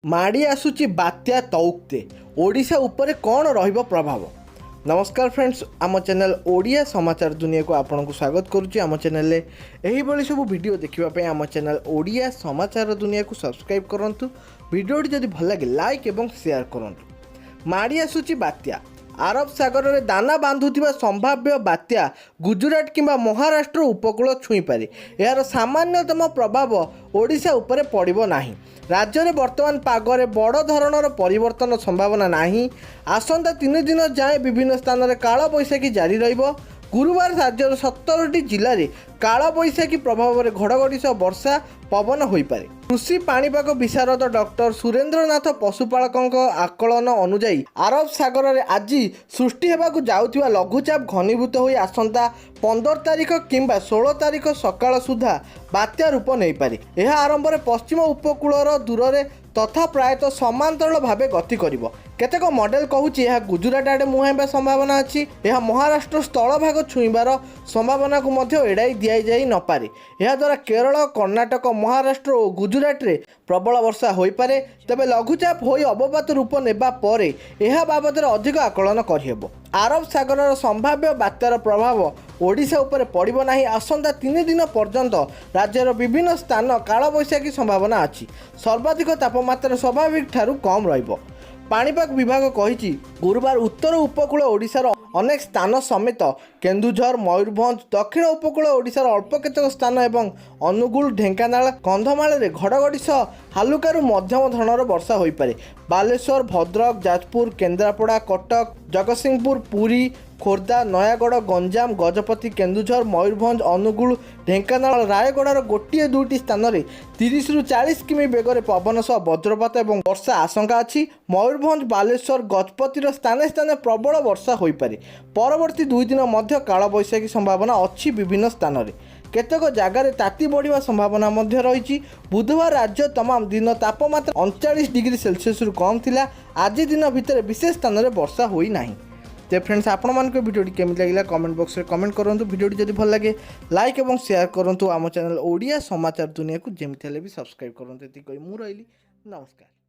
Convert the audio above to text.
ମାଡ଼ି ଆସୁଛି ବାତ୍ୟା ତୌକ୍ତେ, ଓଡ଼ିଶା ଉପରେ କ'ଣ ରହିବ ପ୍ରଭାବ? ନମସ୍କାର ଫ୍ରେଣ୍ଡସ୍, ଆମ ଚ୍ୟାନେଲ୍ ଓଡ଼ିଆ ସମାଚାର ଦୁନିଆକୁ ଆପଣଙ୍କୁ ସ୍ୱାଗତ କରୁଛି। ଆମ ଚ୍ୟାନେଲରେ ଏହିଭଳି ସବୁ ଭିଡ଼ିଓ ଦେଖିବା ପାଇଁ ଆମ ଚ୍ୟାନେଲ୍ ଓଡ଼ିଆ ସମାଚାର ଦୁନିଆକୁ ସବସ୍କ୍ରାଇବ୍ କରନ୍ତୁ। ଭିଡ଼ିଓଟି ଯଦି ଭଲ ଲାଗେ, ଲାଇକ୍ ଏବଂ ସେୟାର କରନ୍ତୁ। ମାଡ଼ି ଆସୁଛି ବାତ୍ୟା। ଆରବ ସାଗରରେ ଦାନା ବାନ୍ଧୁଥିବା ସମ୍ଭାବ୍ୟ ବାତ୍ୟା ଗୁଜୁରାଟ କିମ୍ବା ମହାରାଷ୍ଟ୍ର ଉପକୂଳ ଛୁଇଁପାରେ। ଏହାର ସାମାନ୍ୟତମ ପ୍ରଭାବ ଓଡ଼ିଶା ଉପରେ ପଡ଼ିବ ନାହିଁ। ରାଜ୍ୟରେ ବର୍ତ୍ତମାନ ପାଗରେ ବଡ଼ ଧରଣର ପରିବର୍ତ୍ତନ ସମ୍ଭାବନା ନାହିଁ। ଆସନ୍ତା 3 ଦିନ ଯାଏଁ ବିଭିନ୍ନ ସ୍ଥାନରେ କାଳବୈଶାଖୀ ଜାରି ରହିବ। ଗୁରୁବାର ରାଜ୍ୟର 17ଟି ଜିଲ୍ଲାରେ କାଳବୈଶାଖୀ ପ୍ରଭାବରେ ଘଡ଼ଘଡ଼ି ସହ ବର୍ଷା, ପବନ ହୋଇପାରେ। କୃଷି ପାଣିପାଗ ବିଶାରଦ ଡକ୍ଟର ସୁରେନ୍ଦ୍ରନାଥ ପଶୁପାଳକଙ୍କ ଆକଳନ ଅନୁଯାୟୀ, ଆରବ ସାଗରରେ ଆଜି ସୃଷ୍ଟି ହେବାକୁ ଯାଉଥିବା ଲଘୁଚାପ ଘନୀଭୂତ ହୋଇ ଆସନ୍ତା 15 ତାରିଖ କିମ୍ବା 16 ତାରିଖ ସକାଳ ସୁଦ୍ଧା ବାତ୍ୟା ରୂପ ନେଇପାରେ। ଏହା ଆରମ୍ଭରେ ପଶ୍ଚିମ ଉପକୂଳର ଦୂରରେ ତଥା ପ୍ରାୟତଃ ସମାନ୍ତରାଳ ଭାବେ ଗତି କରିବ। କେତେକ ମଡେଲ କହୁଛି, ଏହା ଗୁଜୁରାଟ ଆଡ଼େ ମୁହାଁଇବା ସମ୍ଭାବନା ଅଛି। ଏହା ମହାରାଷ୍ଟ୍ର ସ୍ଥଳଭାଗ ଛୁଇଁବାର ସମ୍ଭାବନାକୁ ମଧ୍ୟ ଏଡ଼ାଇ ଦିଆଯାଇ ନପାରେ। ଏହାଦ୍ୱାରା କେରଳ, କର୍ଣ୍ଣାଟକ, ମହାରାଷ୍ଟ୍ର ଓ ଗୁଜୁରାଟରେ ପ୍ରବଳ ବର୍ଷା ହୋଇପାରେ। ତେବେ ଲଘୁଚାପ ହୋଇ ଅବପାତ ରୂପ ନେବା ପରେ ଏହା ବାବଦରେ ଅଧିକ ଆକଳନ କରିହେବ। ଆରବ ସାଗରର ସମ୍ଭାବ୍ୟ ବାତ୍ୟାର ପ୍ରଭାବ ଓଡ଼ିଶା ଉପରେ ପଡ଼ିବ ନାହିଁ। ଆସନ୍ତା 3 ଦିନ ପର୍ଯ୍ୟନ୍ତ ରାଜ୍ୟର ବିଭିନ୍ନ ସ୍ଥାନ କାଳବୈଶାଖୀ ସମ୍ଭାବନା ଅଛି। ସର୍ବାଧିକ ତାପମାତ୍ରା ସ୍ୱାଭାବିକ ଠାରୁ କମ୍ ରହିବ। ପାଣିପାଗ ବିଭାଗ କହିଛି, ଗୁରୁବାର ଉତ୍ତର ଉପକୂଳ ଓଡ଼ିଶାର ଅନେକ ସ୍ଥାନ ସମେତ କେନ୍ଦୁଝର, ମୟୂରଭଞ୍ଜ, ଦକ୍ଷିଣ ଉପକୂଳ ଓଡ଼ିଶାର ଅଳ୍ପ କେତେକ ସ୍ଥାନ ଏବଂ ଅନୁଗୁଳ, ଢେଙ୍କାନାଳ, କନ୍ଧମାଳରେ ଘଡ଼ଘଡ଼ି ସହ ହାଲୁକାରୁ ମଧ୍ୟମ ଧରଣର ବର୍ଷା ହୋଇପାରେ। ବାଲେଶ୍ୱର, ଭଦ୍ରକ, ଯାଜପୁର, କେନ୍ଦ୍ରାପଡ଼ା, କଟକ, ଜଗତସିଂହପୁର, ପୁରୀ, ଖୋର୍ଦ୍ଧା, ନୟାଗଡ଼, ଗଞ୍ଜାମ, ଗଜପତି, କେନ୍ଦୁଝର, ମୟୂରଭଞ୍ଜ, ଅନୁଗୁଳ, ଢେଙ୍କାନାଳ, ରାୟଗଡ଼ାର ଗୋଟିଏ ଦୁଇଟି ସ୍ଥାନରେ 30ରୁ 40 କିମି ବେଗରେ ପବନ ସହ ବଜ୍ରପାତ ଏବଂ ବର୍ଷା ଆଶଙ୍କା ଅଛି। ମୟୂରଭଞ୍ଜ, ବାଲେଶ୍ୱର, ଗଜପତିର ସ୍ଥାନେ ସ୍ଥାନେ ପ୍ରବଳ ବର୍ଷା ହୋଇପାରେ। ପରବର୍ତ୍ତୀ 2 ଦିନ ମଧ୍ୟ କାଳବୈଶାଖୀ ସମ୍ଭାବନା ଅଛି। ବିଭିନ୍ନ ସ୍ଥାନରେ କେତେକ ଜାଗାରେ ତାତି ବଢ଼ିବା ସମ୍ଭାବନା ମଧ୍ୟ ରହିଛି। ବୁଧବାର ରାଜ୍ୟ ତମାମ ଦିନ ତାପମାତ୍ରା 39 ଡିଗ୍ରୀ ସେଲସିୟସରୁ କମ୍ ଥିଲା। ଆଜି ଦିନ ଭିତରେ ବିଶେଷ ସ୍ଥାନରେ ବର୍ଷା ହୋଇନାହିଁ। ତ ଫ୍ରେଣ୍ଡସ୍, ଆପଣମାନଙ୍କୁ ଭିଡ଼ିଓଟି କେମିତି ଲାଗିଲା, କମେଣ୍ଟ ବକ୍ସରେ କମେଣ୍ଟ କରନ୍ତୁ। ଭିଡ଼ିଓଟି ଯଦି ଭଲ ଲାଗେ, ଲାଇକ୍ ଏବଂ ସେୟାର କରନ୍ତୁ। ଆମ ଚ୍ୟାନେଲ୍ ଓଡ଼ିଆ ସମାଚାର ଦୁନିଆକୁ ଯେମିତି ହେଲେ ବି ସବସ୍କ୍ରାଇବ୍ କରନ୍ତୁ। ଏତିକି କହି ମୁଁ ରହିଲି। ନମସ୍କାର।